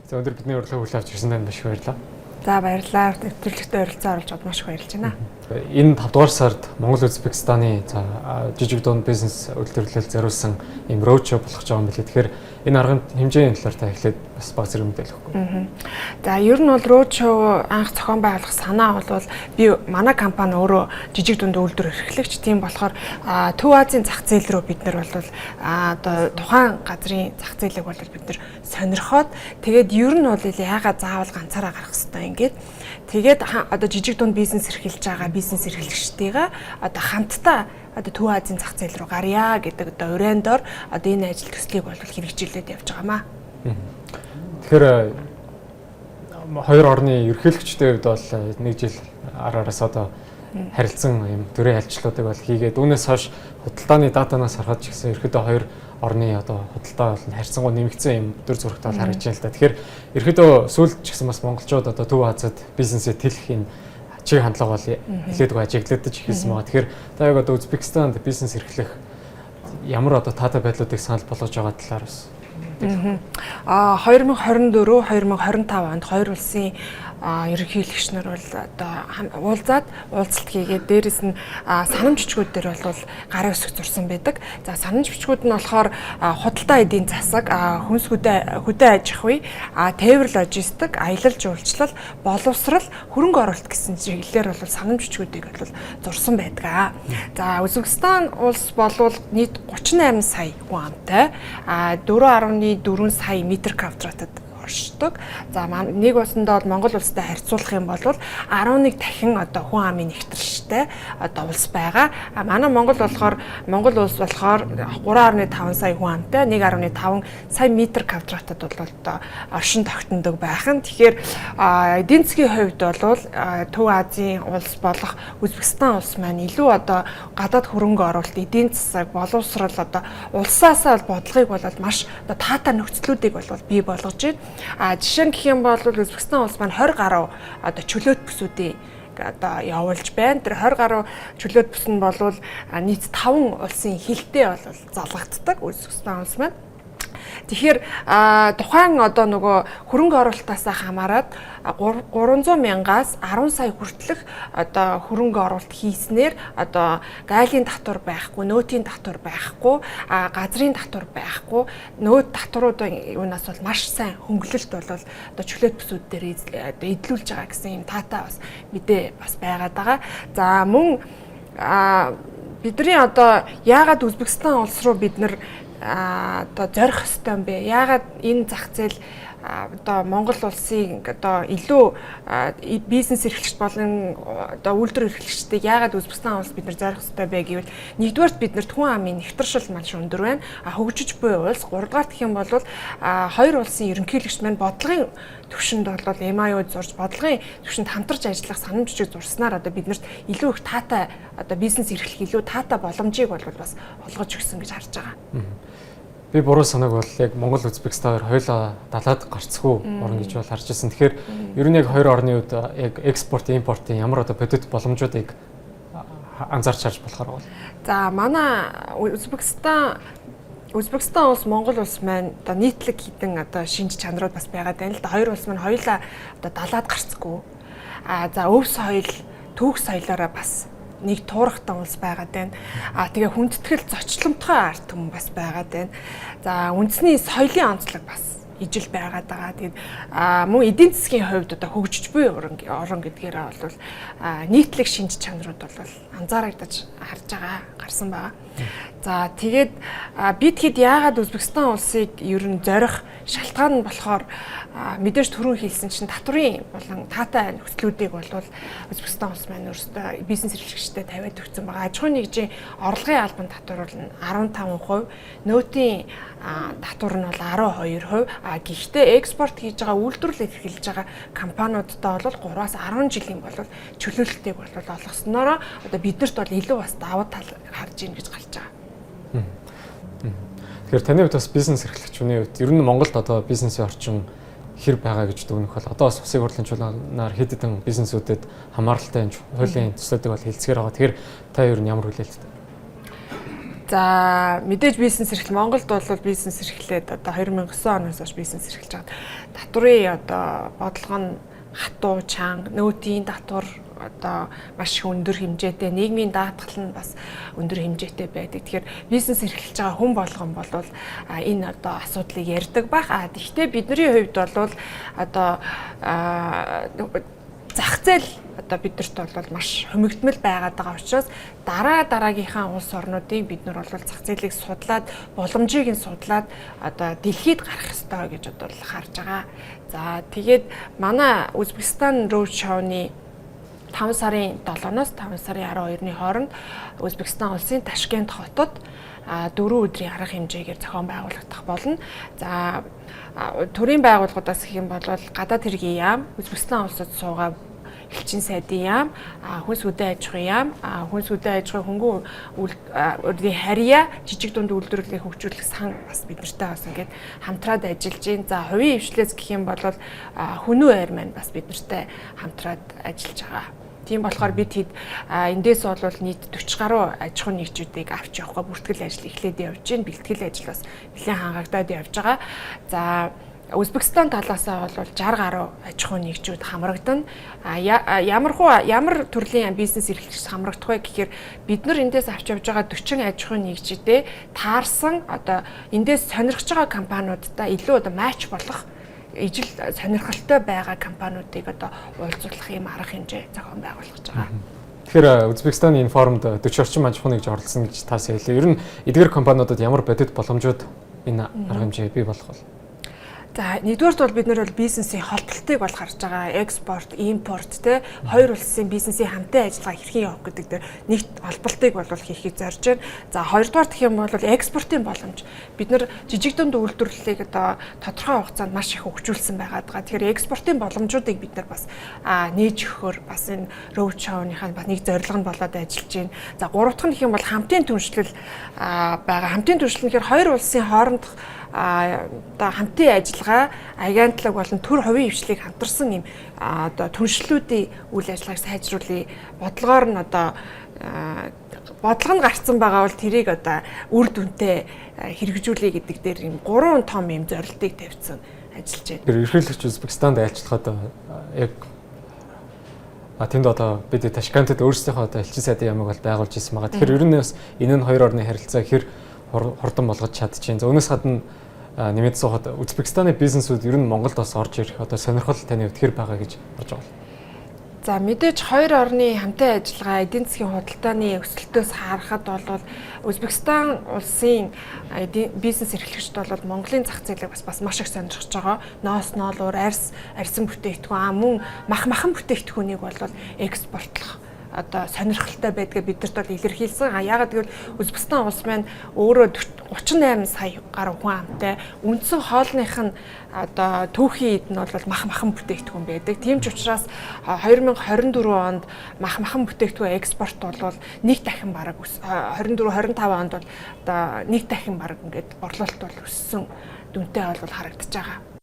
За, өнөөдөр бидний урилгыг хүлээн авч ирсэн танд маш их баярлалаа. За, баярлалаа. Нэвтрүүлэгтээ оролцсон оруулж аваад маш их баярлж байна. Энэ 5 дугаар сард Монгол Узбекистаны за жижиг дунд бизнес үйлдвэрлэлд зориулсан ийм roadshow болох гэж байгаа юм билээ. Тэгэхээр энэ аргын хэмжээний талаар та эхлээд бас бага зэрэг мэдээлэх өгөхгүй. За, ер нь бол roadshow анх зохион байгуулах санаа бол би манай компани өөрөө жижиг дунд үйлдвэр эрхлэгч, тийм болохоор Төв Азийн зах зээл рүү бид нар бол одоо тухайн газрын зах зээлийг бол бид нар сонирхоод, тэгээд ер нь бол яагаад заавал ганцаараа гарах хэвээр ингээд тэгээд одоо жижиг дунд бизнес эрхэлж байгаа бизнес эрхлэгчдийгээ одоо хамтдаа одоо Төв Азийн зах зээл рүү гарья гэдэг одоо уриан дор одоо энэ ажил төслийг бол хэрэгжүүлээд явж байгаамаа. Тэгэхээр хоёр орны ерөнхийлөгчдийн хувьд бол нэг жил ар араас одоо харилцан юм төрийн айлчлалуудыг бол хийгээд, үүнээс хойш худалдааны датанаас харахад ч гэсэн ерөөдөө хоёр орны одоо худалдаа бол харьцангуй нэмэгдсэн юм дүр зурагтай бол харагдаж байна л да. Тэгэхээр ерөөдөө сүүлд ч гэсэн бас монголчууд одоо Төв Азид бизнесээ тэлэх энэ чиг хандлага бол нэлээдгүй ажиглагдаж эхэлсэн байгаа. Тэгэхээр та яг одоо Узбекистанд бизнес эрхлэх ямар одоо таатай байдлуудыг санал болгож байгаа талаар бас. 2024 2025 онд хоёр улсын ерөнхийлөгч нар бол одоо уулзаад уулзалт хийгээд, дээрэс нь санамж бичгүүд дээр бол гарын үсэг зурсан байдаг. За, санамж бичгүүд нь болохоор худалдаа эдийн засаг, хүнс хөдөө аж ахуй, тээвэр логистик, аялал жуулчлал, боловсрал, хөрөнгө оруулалт гэсэн чиглэлээр бол санамж бичгүүдийг бол зурсан байдаг. За, Узбекистан улс болвол нийт 38 сая хүн амтай, 4.4 сая метр квадратад оршдог. За, нэг усандаа бол Монгол улстай харьцуулах юм бол 11 дахин одоо хүн амын нэгтрэлтэй одоо улс байгаа. А манай Монгол болохоор, Монгол улс болохоор 3.5 сая хүн амтай, 1.5 сая метр квадратад бол одоо оршин тогтнодог байх нь. Тэгэхээр эдийн засгийн хувьд бол Төв Азийн улс болох Узбекистан улс маань илүү одоо гадаад хөрөнгө оруулалт, эдийн засаг, боловсрал, одоо улсаасаа бодлогыг бол маш одоо таатай нөхцлүүдийг бол бий болгож байна. А жишээ нь гэх юм бол Узбекистан улс маань 20 гаруй одоо чөлөөт бүсүүдийн одоо явуулж байна. Тэр 20 гаруй чөлөөт бүс нь бол нийт 5 улсын хилтэй бол залгагддаг Узбекистан улс маань. Тэгэхээр тухайн одоо нөгөө хөрөнгө оруулалтаас хамаарат 300 мянгаас 10 сая хүртэлх одоо хөрөнгө оруулалт хийснээр одоо гайлын татвар байхгүй, нөөтийн татвар байхгүй, газрын татвар байхгүй, нөөт татваруудын юунаас бол маш сайн хөнгөлөлт бол одоо чөлөөт бүсүүд дээр одоо эдлүүлж байгаа гэсэн юм таатай бас мэдээ бас байгаад байгаа. За, мөн бидний одоо яагаад Узбекистан улс руу бид нар одоо зорих ёстой юм бэ? Яагаад энэ зах зээл одоо Монгол улсын одоо илүү бизнес эрхлэгч болон одоо үйлдвэр эрхлэгчдийг яагаад Узбекистан улс бид нар зорих ёстой бэ гэвэл, нэгдүгээрт, бид нарт хүн амын нэвтршил маш өндөр байна. А хөгжиж буй улс. Гуравдугаар гэх юм бол хоёр улсын ерөнхийлөгч маань бодлогын төвшөнд бол MOU зурж, бодлогын төвшөнд хамтарч ажиллах санамж бичиг зурснаар одоо биднэрт илүү их таатай одоо бизнес эрхлэх илүү таатай боломжийг бол бас олгож өгсөн гэж харж байгаа. Би буруу санааг бол яг Монгол, Узбекистан хоёр хоёулаа далаад гарцгүй орн гэж бол харж байсан. Тэгэхээр ер нь яг хоёр орны хувьд яг экспорт, импортын ямар одоо бодит боломжуудыг анзаарч харж болохоор бол. За, манай Узбекистан улс, Монгол улс маань одоо нийтлэг хэдэн одоо шинж чанарууд бас байгаад байна л да. Хоёр улс маань хоёулаа одоо далаад гарцгүй. А за, өв соёл, түүх соёлоороо бас нэг туурахтай улс байгаад байна. А тэгээ хүндэтгэл зочломтгой ард түмэн бас байгаад байна. За, үндэсний соёлын онцлог бас ижил байгаад байгаа. Тэгээд мөн эдийн засгийн хувьд одоо хөгжиж буй орон гэдгээрээ бол нийтлэг шинж чанарууд бол анзаарагдаж харж байгаа, гарсан байгаа. За, тэгээд бид хэд яагаад Узбекистан улсыг ер нь зорих шалтгаан нь болохоор мэдээж түрүүн хэлсэн чинь татврын болон таатай нөхцлүүдийг бол Узбекистан улс маань өөрсдөө бизнес эрхлэгчдэд тавиад өгсөн байгаа. Аж ахуйн нэгжийн орлогын албан татвар бол 15%, нөөтийн татвар нь бол 12%. А гэхдээ экспорт хийж байгаа, үйлдвэрлэл эрхэлж байгаа компаниудтай бол 3-аас 10 жилийн бол чөлөөлөлтийг бол олгоснороо одоо биднэрт бол илүү бас давуу тал харж ийн гэж гарч байгаа. Тэгэхээр таны хувьд бас бизнес эрхлэгч хүний хувьд ер нь Монголд одоо бизнесийн орчин хэр байгаа гэж дүгнэх бол, одоо бас Улсын хурлын чуулганаар хэд хэдэн бизнесүүдэд хамааралтай энэ хуулийн төслүүдийг бол хэлцгээр байгаа. Тэгэхээр та ер нь ямар хүлээлттэй? За, За, мэдээж бизнес эрхэл Монголд бол бизнес эрхлээд одоо 2009 оноос хойш бизнес эрхэлж байгаа. Татврын одоо бодлого нь хатуу, чанга, нөөдийн татвар одоо маш их өндөр хэмжээтэй, нийгмийн даатгал нь бас өндөр хэмжээтэй байдаг. Тэгэхээр бизнес эрхэлж байгаа хүн болгон бол энэ одоо асуудлыг ярьдаг байх. А тэгвэл бидний хувьд бол одоо зах зээл одоо бидэрт бол маш хумигдмал байгаад байгаа учраас дараа дараагийнхаа улс орнуудыг бид нар бол зах зээлийг судлаад, боломжийг нь судлаад одоо дэлхийд гарах ёстой гэж одоо харж байгаа. За, тэгээд манай Узбекистан Road Show-ны 5 сарын 7-оос 5 сарын 12-ны хооронд Узбекистан улсын Ташкент хотод 4 өдрийн арга хэмжээгээр зохион байгуулагдах болно. За, төрийн байгууллагуудаас гэх юм бол гадаад хэргийн яам, Узбекистан улсад суугаа элчин сайдын яам, хүнс хөдөө аж ахуйн яам, хүнс хөдөө аж ахуйн хөнгөн үйлдвэрийн харьяа, жижиг дунд үйлдвэрлэлийг хөгжүүлэх сан бас бид нартай бас ингээд хамтраад ажиллаж байна. За, хувийн хвшлээс гэх юм бол Хүнүү айр маань бас бид нартай хамтраад ажиллаж байгаа. Тийм болохоор бид хэд эндээс бол нийт 40 гаруй аж ахуйн нэгжүүдийг авч явахгүй бүртгэл ажил эхлээд явж байна. Бэлтгэл ажил бас нэлээд хангагдаад явж байгаа. За, Узбекистан талаасаа бол 60 гаруй аж ахуйн нэгжүүд хамрагдана. А ямар төрлийн бизнес эрхлэгч хамрагдах вэ гэхээр бид нар эндээс авч явж байгаа 40 аж ахуйн нэгжидээ таарсан, одоо эндээс сонирхож байгаа компаниудтай илүү одоо match болох, ижил сонирхолтой байгаа компаниудыг одоо уулзуулах юм арга хэмжээ зохион байгуулах гэж байгаа. Тэгэхээр Узбекистаны энэ форумд 40 орчим аж ахуйн нэгж оролцсон гэж та сая хэллээ. Ер нь эдгээр компаниудад ямар бодит боломжууд энэ арга хэмжээ бий болох вэ? За, нэгдүгээрт бол бид нар бол бизнесийн холболтыг бол харж байгаа. Экспорт, импорт, те, хоёр улсын бизнесийн хамтын ажиллагаа хэрхэн явах гэдэг дээр нэгт холболтыг бол хийхийг зорж байна. За, хоёрдугаар гэх юм бол экспортын боломж. Бид нар жижиг дунд үйлдвэрлэлийг одоо тодорхой хугацаанд маш их хөгжүүлсэн байгаад байгаа. Тэгэхээр экспортын боломжуудыг бид нар бас нээж өгөхөөр бас энэ road show-ныхаа бас нэг зорилго нь болоод ажиллаж байна. За, гурав дахь нь гэх юм бол хамтын түншлэл байгаа. Хамтын түншлэл гэхээр хоёр улсын хоорондох одоо хамтын ажиллагаа, агентлаг болон төр хувийн хвшлийг хамтарсан юм одоо түншлэлүүдийн үйл ажиллагааг сайжруулъя бодлогоор нь одоо бодлого нь гарцсан байгаа бол тэрийг одоо үр дүнтэй хэрэгжүүлье гэдэг дээр юм гурван том юм зорилтыг тавьсан ажиллаж байна. Тэр ерөнхийлөгч Узбекистанд айлчлахад яг тэнд одоо бид Ташкентэд өөрсдийнхөө одоо элчин сайдын яамыг бол байгуулж ирсэн байгаа. Тэгэхээр ер нь бас энэ нь хоёр орны харилцаа хэр хурдан болгож чадчихээн. За, үүнээс гадна нэмээд асуухад, Узбекистаны бизнесүүд ер нь Монголд бас орж ирэх одоо сонирхол таны хувьд хэр байгаа гэж харж байгаа вэ? За, мэдээж хоёр орны хамтын ажиллагаа, эдийн засгийн худалдааны өсөлтөөс харахад бол Узбекистан улсын бизнес эрхлэгчид бол Монголын зах зээлийг бас маш их сонирхож байгаа. Ноос ноолуур, арьс, арьсан бүтээгдэхүүн, мөн мах махан бүтээгдэхүүнийг бол экспортлох одоо сонирхолтой байдгаа бидэрт бол илэрхийлсэн. А яагаад гэвэл Узбекистан улс маань өөрөө 38 сая гаруй хүн амтай, үндсэн хоолных нь одоо түүхийн эд нь бол мах махан бүтээгдэхүүн байдаг. Тийм ч учраас 2024 онд мах махан бүтээгдэхүүн экспорт бол нэг дахин бараг 24 25 онд бол одоо нэг дахин бараг ингээд борлуулалт бол өссөн дүнтэй бол харагдаж байгаа.